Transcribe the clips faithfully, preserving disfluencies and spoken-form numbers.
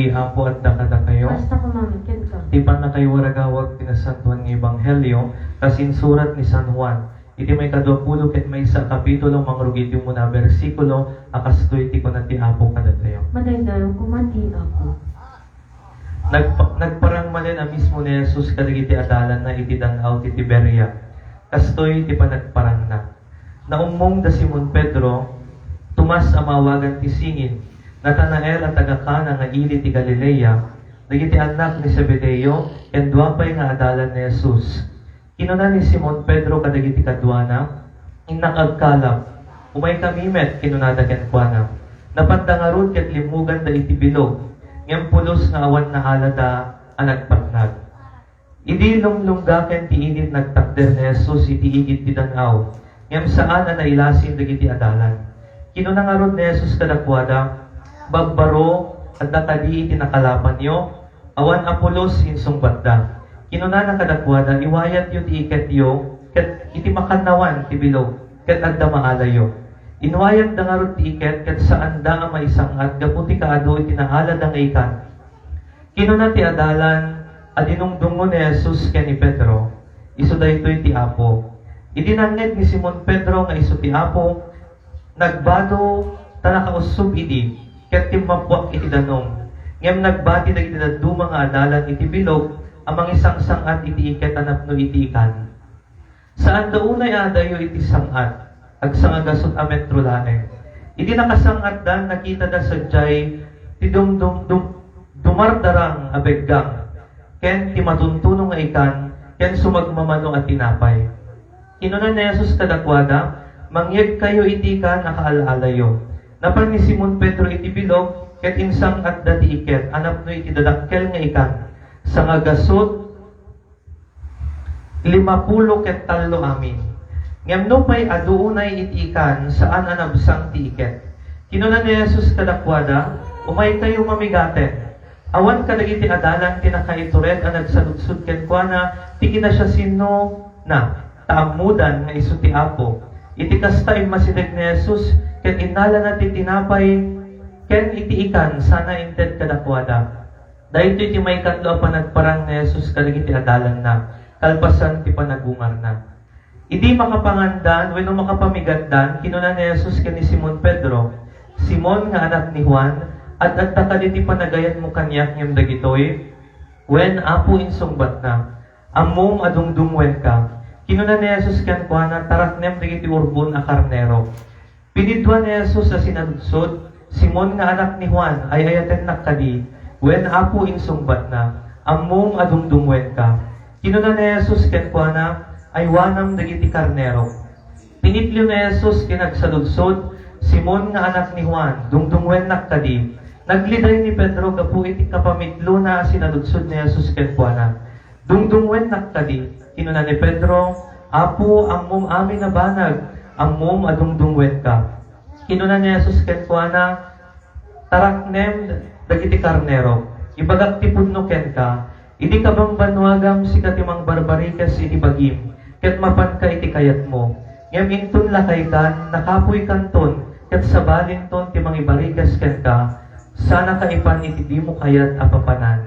Ti Apo adda kadakayo. Kasta koma met kenka. Ti pannakaiwaragawag ti nasantoan nga ebanghelio, kas insurat ni San Juan. Iti maikadua pulo ket maysa a kapitulo, mangrugi ti umuna a bersikulo, a kastoy ti kuna ti Apo kadatayo. Madaydayaw koma ti Apo. Nagpa-, nagparang manen a mismo ni Jesus kadagiti adalanna iti dan-aw ti Tiberia. Kastoy ti panagparangna. Naummong da Simon Pedro, Tomas a maawagan ti Singin, Natanael a taga Cana nga ili ti Galilea, dagiti annak ni Zebedeo, ken dua pay nga adalan ni Jesus. Kinuna ni Simon Pedro kadagiti kaduana, "Innak agkalap, umaykami met," kinunada kenkuana. Napanda ngarud ket limmuganda iti bilog, ngem pulos nga awan naalada a nagpatnag. Idi lumlunggaken ti init, nagtakder ni Jesus iti igid ti dan-aw, ngem saan a nailasin dagiti adalan. Kinuna ngarud ni Jesus kadakuada, "Babbaro, adda kadi iti nakalapanyo?" "Awan a pulos," insungbatda. Kinunana kadakuada, "Iwayatyo ti iketyo, ket iti makannawan ti bilog, ket adda maalayo." Inwayatda ngarud ti iket, ket saanda a maisang-at gapu ti kaadu iti naalada nga ikan. Kinuna ti adalan a dinungdungngo ni Jesus ken ni Pedro, "Isu daytoy ti Apo." Idi nangngeg ni Simon Pedro nga isu ti Apo, nagbado ta nakaussob idi, ket timmappuak iti danum. Ngem nagbati dagiti dadduma nga adalan iti bilog a mangisangsang-at iti iket a napno iti ikan. Saanda unay a adayo iti sang-at, agsangagasut a metro laeng. Idi nakasang-atdan, nakitada sadiay ti dumdum-, dum-, dumardarang a beggang, ken ti matuntuno nga ikan, ken sumagmamano a tinapay. Kinuna ni Jesus kadakuada, "Mangyegkayo iti ikan a kaal-alayo." Napan ni Simon Pedro iti bilog, ket insang-atda ti iket a napno iti dadakkel nga ikan. Sangagasut, limapulo ket tallo amin. Ngem nupay adu unay iti ikan, saan a nabsang ti iket. Kinuna ni Jesus kadakuada, "Umaykayo mamigaten." Awan kadagiti adalan ti nakaitured a nagsaludsod kenkuana ti kinasiasinona, ta ammodan nga isu ti Apo. Iti kasta, immasideg ni Jesus ket innalana ti tinapay ken iti ikan sana inted kadakuada. Daytoy ti maikatlo a panagparang ni Jesus kadagiti adalanna, kalpasan ti panagungarna. Idi makapangandan wenno makapamigatdan, kinuna ni Jesus ken ni Simon Pedro, "Simon nga anak ni Juan, ad-adda kadi ti panagayanmo kaniak ngem dagitoy?" "Wen, Apo," insungbatna. "Ammom a dungdungngoenka." Kinuna ni Jesus kenkuana, "Taraknem dagiti urbon a karnero." Pinidua ni Jesus a sinaludsod, "Simon nga anak ni Juan, ay-ayatennak kadi?" "Wen, Apo," insungbatna, "ammom a dungdungngoenka." Kinuna ni Jesus kenkuana, "Aywanam dagiti karnerok." Pinitlio ni Jesus ti nagsaludsod, "Simon nga anak ni Juan, dungdungngoennak kadi?" Nagliday ni Pedro gapu iti kapamitlona a sinaludsod ni Jesus kenkuana. "Dungdungngoennak kadi?" kinuna ni Pedro. "Apo, ammom amin a banag, ammom a dungdungngoenka." Kinuna ni Jesus kenkuana, "Taraknem dagiti karnero. Ibagak ti pudno kenka, idi kabangbannuagam, sika ti mangbarbarikes iti bagim, ket mapanka iti kayatmo. Ngem inton lakaykan, nakapuykanton, ket sabalinton ti mangibarikes kenka, sanaka ipan iti dimo kayat a papanan."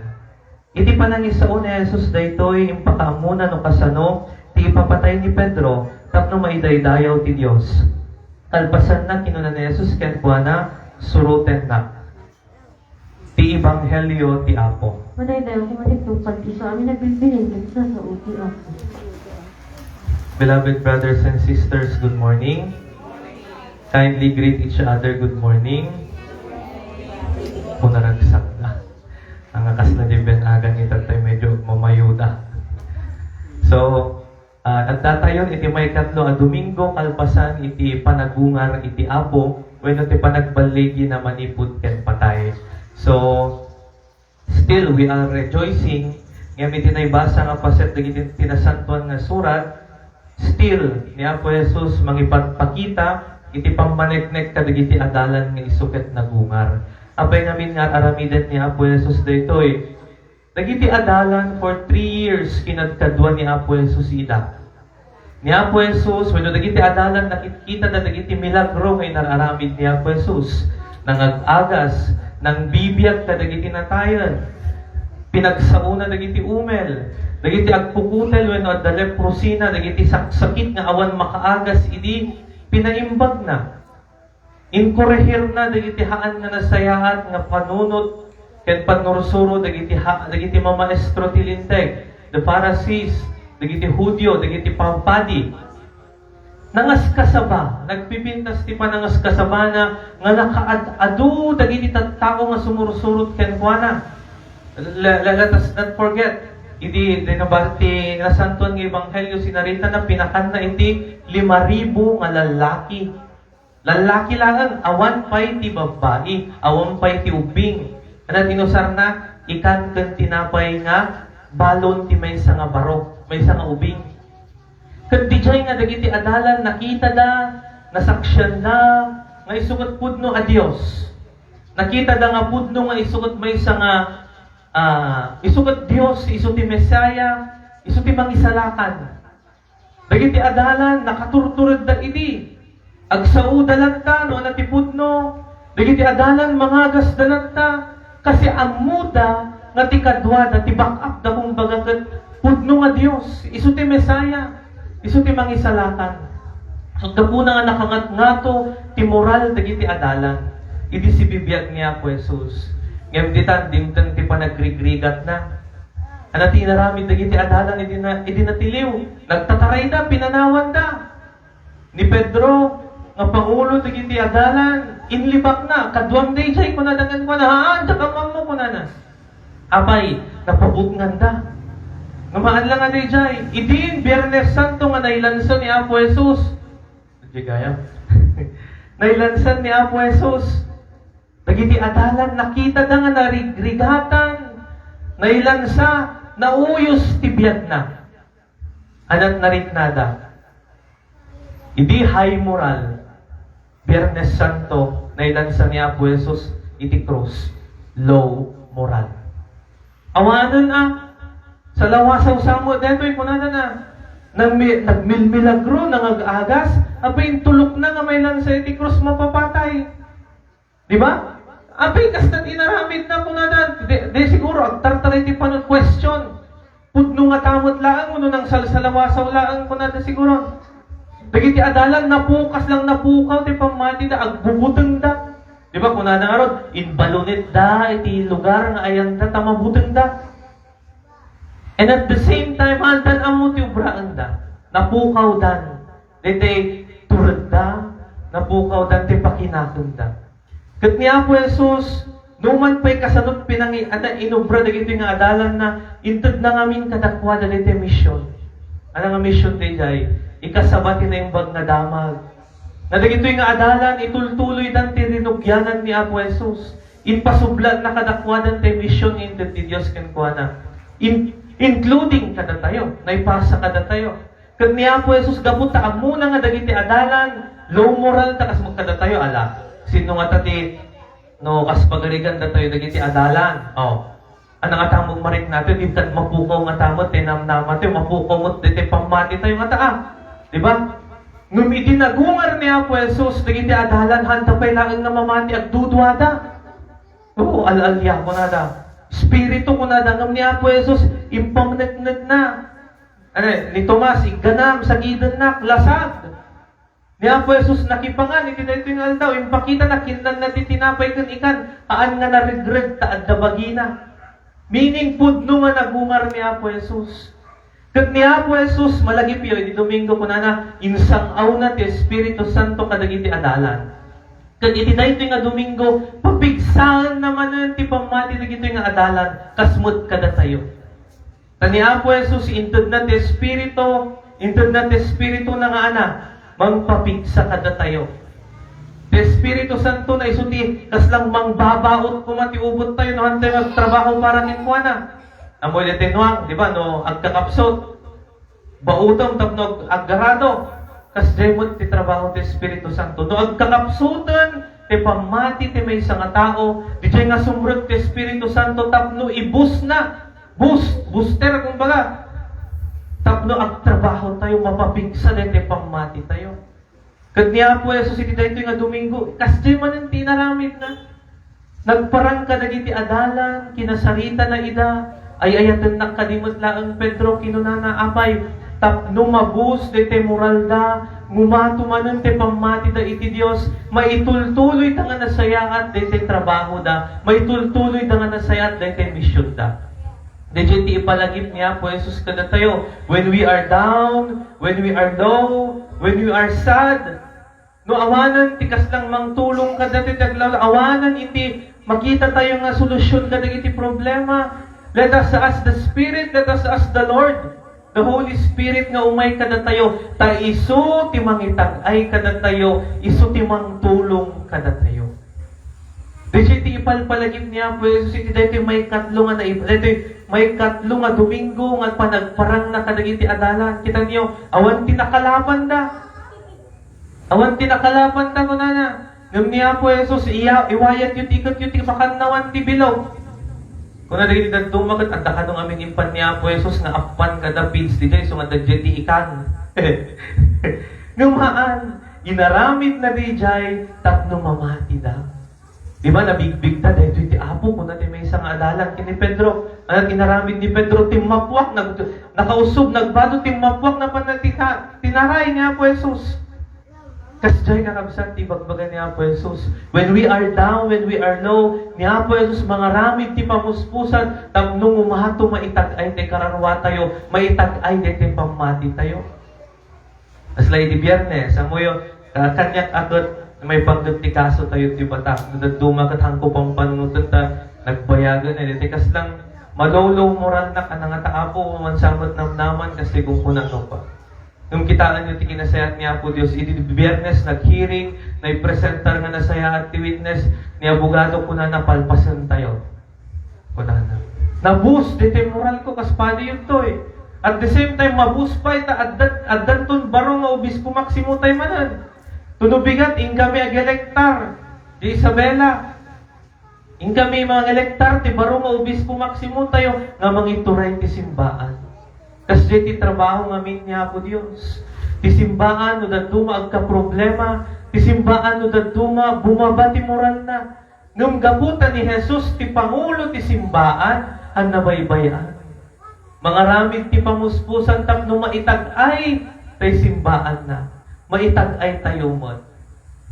Iti panangisao ni Jesus daytoy, impakaammona no kasano ti ipapatay ni Pedro tapno maidaydayaw ti Dios. Kalpasanna, kinuna ni Jesus kenkuana, "Surotennak." Ti Ebanghelio ti Apo. Madaydayaw koma ti tungpal ti isu amin a bilbilin ket nasao ti Apo. Beloved brothers and sisters, good morning. Kindly greet each other, "Good morning." Kung naragsak na. Ang akas na di ben agan ita tayo medyo mamayuda. So, ah, adda tayon iti maikatlo a Domingo kalpasan iti panagungar iti Apo, wenno ti panagballigi na manipud ken patay. So, still, we are rejoicing. Ngem iti naibasa nga paset dagiti ti Nasantoan nga Surat, still, ni Apo Jesus mangipatpakita iti pammaneknek kadagiti adalan nga isu ket nagungar. Apay ngamin nga aramiden ni Apo Jesus daytoy? Dagiti adalan for three years kinadkadua ni Apo Jesus ida. Ni Apo Jesus, wenno dagiti adalan, nakitkitada dagiti milagro nga inar-aramid ni Apo Jesus. Nangag-agas, Nangbibiag kadagiti natayen. Pinagsaona dagiti umel, dagiti agkukutel wenno adda leprosina, dagiti saksakit nga awan makaagas idi pinaimbagna. Inkurehirna dagiti haan nga nasayaat nga panunot ken pannursuro dagiti ha-, dagiti mamaestro ti Linteg, the Pharisees, dagiti Judio, dagiti padi. Nangaskasaba, nagpipintas ti panangaskasabana nga nakaad-adu dagiti tattao nga sumursurot kenkuana. Le-, le-, let us not forget, idi, idi nabati ti Nasantoan nga Ebanghelio, sinaritana, pinakanna iti lima ribu nga lallaki. Lallaki laeng, awan pay ti babbai, awan pay ti ubbing. Ania ti inusarna? Ikan ken tinapay nga balon ti maysa nga baro, maysa nga ubing. Ket didiay nga dagiti adalan nakitada, nasaksianda nga isu ket pudno a Dios. Nakitada nga pudno nga isu ket maysa nga, ah, isu ket Dios, isu ti Messiah, isu ti Mangisalakan. Dagiti adalan, nakaturturedda idi. Agsaoda latta no ania ti pudno. Dagiti adalan, mangagasda latta. Kasi ammoda nga ti kaduada, ti back-up da, kumbaga, ket pudno nga Dios. Isu ti Messiah. Isu ti Mangisalakan. So, gapuna nga nakangatngato ti moral dagiti adalan idi sibibiag ni Apo Jesus. Ngem ditan, dimteng ti panagrigrigatna. Ania ti inaramid dagiti adalan idi na, idi natiliw? Nagtatarayda, pinanawanda. Ni Pedro, nga pangulo dagiti adalan, inlibakna. "Kaduam daydiay," kunada kenkuana. "Haan, diak ammo," kunana. Apay, napabutnganda. Ngem haan la nga daydiay, idin Biernes Santo nga nailansa ni Apo Jesus. Di gayam. Nailansa ni Apo Jesus. Dagiti adalan, nakitada nga narigrigatan, nailansa, nauyos ti biagna. Ania ti nariknada? Idi high moral, Biernes Santo, nailansa ni Apo Jesus iti krus, low moral. Awanen a, salawasaw sa met daytoy, kunana na, nagmi-, nagmilmilagro, nangag-agas, apay intulokna nga mailansa iti krus, mapapatay. Di ba? Apay kasta ti inaramidna, kunada, di, di siguro agtartaray ti panag-question. Pudno ngata met laeng, wenno nangsalsalawasaw laeng, kunada siguro. Dagiti adalan, napukas lang, napukaw ti pammatida, agbubutengda. Di ba, kunada ngarud, imbalunetda iti lugar nga ayanda ta mabutengda. And at the same time, haandan ammo ti ubraenda. Napukawdan daytoy turedda, napukawdan ti pakinakemda. Ket ni Apo Jesus, numan pay kasano ti pinangi-, ania, inubra dagitoy nga adalanna, intedna ngamin kadakuada daytoy mision. Ania nga mision daydiay? Ikasaba ti Naimbag nga Damag. Nga dagitoy nga adalan, itultuloydan ti rinugianan ni Apo Jesus. Impasublatna kadakuada daytoy mision nga inted ti Dios kenkuana. In-, including kadatayo, naipasa kadatayo. Ket ni Apo Jesus, gapu ta ammona nga dagiti adalan, low moral ta kas met kadatayo, ala. Sino ngata ti, no, kas pagarigan datayo dagiti adalan? Oh. Ania ngata met mariknatayo, di ket mapukaw ngata met ti namnamatayo, mapukaw met ti, ti pammatitayo ngata, a. Di ba? Ngem idi nagungar ni Apo Jesus dagiti adalan, haanta pay laeng nga mamati, agduduada. Oo, al-alia, kunada. Espiritu, kunada, ngem ni Apo Jesus, impamneknekna. Ania, ni Tomas, "Igganam, sagidennak, lasag." Ni Apo Jesus nakipangan iti daytoy nga aldaw, impakitana, kinnanna ti tinapay ken ikan, haan nga naregreg ta adda bagina. Meaning, pudno nga nagungar ni Apo Jesus. Ket ni Apo Jesus, malagipyo, idi Domingo, kunana, insang-awna ti Espiritu Santo kadagiti adalan. Ket iti daytoy nga Domingo, papigsaenna manen ti pammati dagitoy nga adalan, kas met kadatayo. Ta ni Apo Jesus, intedna ti Espiritu, intedna ti Espirituna nga ania, mangpapigsa kadatayo. Ti Espiritu Santo na isu ti kaslang mangbabaot koma ti ubottayo no haantayo agtrabaho para kenkuana. Ammo daytoy nuang, di ba, no agkakapsut, baotem tapno ag-, aggarado. Kasdiay met ti trabaho ti Espiritu Santo. No agkakapsuten ti pammati ti maysa nga tao, diay nga sumrek ti Espiritu Santo tapno ibusna. Bus-, booster, kumbaga. Tapno agtrabaho tayo, mapapigsa daytoy pammati tayo. Ket ni Apo Jesus iti daytoy nga Domingo, kasdiay manen ti inaramidna. Nagparang kadagiti adalan, kinasaritana ida. Ay-ayatennak kadi met laeng, Pedro, kinunana, apay, tapno mabus daytoy moralda, ngumato manen ti pammatida iti Dios, maitultuloyda nga nasayaat daytoy trabahoda, maitultuloyda nga nasayaat daytoy misionda. Daytoy ti ipalagip ni Apo Jesus kadatayo. When we are down, when we are low, when we are sad, no awanen ti kaslang mangtulong kadatayo, ti aglawlaw, awanen iti makita tayo nga solusyon kadagiti problema, let us ask the Spirit, let us ask the Lord, the Holy Spirit nga umay kadatayo, ta isu ti mangitag-ay kadatayo, isu ti mangtulong kadatayo. Daytoy ti ipalpalagip ni Apo Jesus iti daytoy maikatlo nga naib-, daytoy maikatlo nga Domingo nga panagparangna kadagiti adalan. Kita niyo, awan ti nakalapanda. Awan ti nakalapanda, kunana. Ngem ni Apo Jesus, iya, iwayatyo ti iketyo ti makannawan ti bilog. Kuna dagiti dadduma ket adda kano ngamin impan ni Apo Jesus nga appan kada pids diay, isu nga adda diay ti ikan. Ngem haan, inaramidna diay tapno mamatida. Di ba, nabigbigda, daytoy ti Apo, kuna ti maysa nga adalan ken ni Pedro. Ania ti inaramid ni Pedro? Timmappuak, nag-, nakausog, nagbado, timmappuak, napan na ti ka-, tinaray ni Apo Jesus. Kasdiay, kakabsat, ti ibagbaga ni Apo Jesus. When we are down, when we are low, ni Apo Jesus, mangaramid ti pamuspusan, tapno ngumato maitag-ay ti kararua tayo, maitag-ay ti pammati tayo. Kasla idi Biyernes, ammoyo, ah, kaniak a ket maipanggep ti kaso tayo ti Batak. No dadduma ket haanko pampanunoten ta nagbayagen, eh, ti kaslang malolo moralnak, a nangata Apo, mansamet namnaman, kas ti kunkunanok pa. Ngem kitaenyo ti kinasayaat ni Apo Dios, idi Biyernes naghearing, naipresentar nga nasayaat ti witness ni abogado, kunana, palpasentayo. Kunana, "Nabus ditoy moralko kas padi yuntoy." At the same time, mabus pay ta adda, addanton baro nga obispo Maximo tayo manen. Tuno bigat, inkami agelektar di Isabela. Inkami mangelektar ti baro nga obispo Maximo tayo nga mangituray ti simbaan. Kasdiay ti trabaho ngamin ni Apo Dios. Ti simbaan no dadduma agkaproblema, ti simbaan no dadduma bumaba ti moralna. Ngem gapu ta ni Jesus ti pangulo ti simbaan, a nabaybay-an. Mangaramid ti pamuspusan tapno maitag-ay tay simbaanna. Maitag-ay tayo met.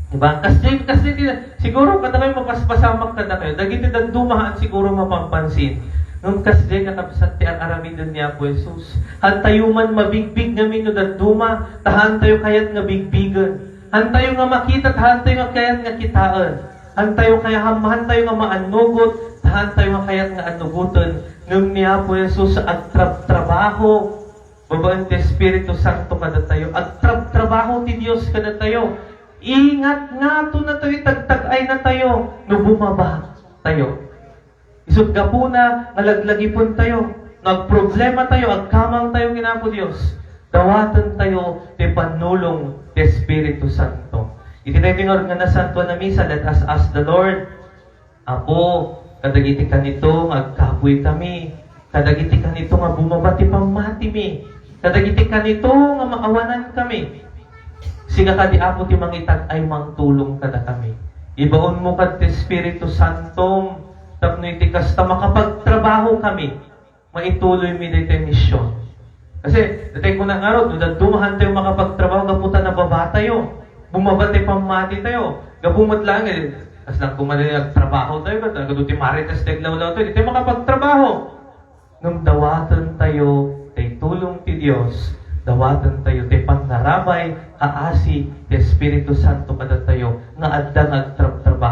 Diba? Kasdi, kasdi ti, siguro kadakayo mapaspasamak kadakayo. Dagiti dadduma haan siguro mapampansin. Ngem kasdi, kakabsat, ti ar-aramiden ni Apo Jesus. Haan tayo man mabigbig ngamin no dadduma, ta haan tayo kayat nga bigbigen. Haan tayo nga makita, ta haan tayo nga kayat nga kitaen. Haan tayo kaya-, haan tayo nga maannugot, ta haan tayo nga kayat nga annugoten. Ngem ni Apo Jesus agtrabtrabaho babaen ti Espiritu Santo kadatayo. Agtrabtrabaho ti Dios kadatayo. Ingat nga to natayo, itagtag-ay natayo no bumaba tayo. Isut' gapuna nga laglagipen tayo, no agproblema tayo, agkamang tayo ken Apo Dios, dawaten tayo ti pannulong ti Espiritu Santo. Iti daytoy nga, nga Nasantoan a Misa, let us ask the Lord, "Apo, kadagiti kanito nga agkapuy kami, kadagiti kanito nga bumaba ti pammatimi, kadagiti kanito nga maawanankami." Sika kadi, Apo, ti mangitag-ay mangtulong kadakami. Ibaonmo kad ti Espiritu Santom, tapno iti kasta makapagtrabaho kami, maituloymi daytoy mision. Kasi, daytoy kuna ngarud, no dadduma haan tayo makapagtrabaho, gapu ta nababa tayo. Bumaba ti pammati tayo. Gapu met laeng, eh, kasla koma agtrabaho tayo, ket, ah, kadu ti Marites ti aglawlaw tayo, di tayo makapagtrabaho. Ngem dawaten tayo ti tulong ti Dios, dawaten tayo ti pannarabay, kaasi ti Espiritu Santo kadatayo nga adda nga agtrabtrabaho.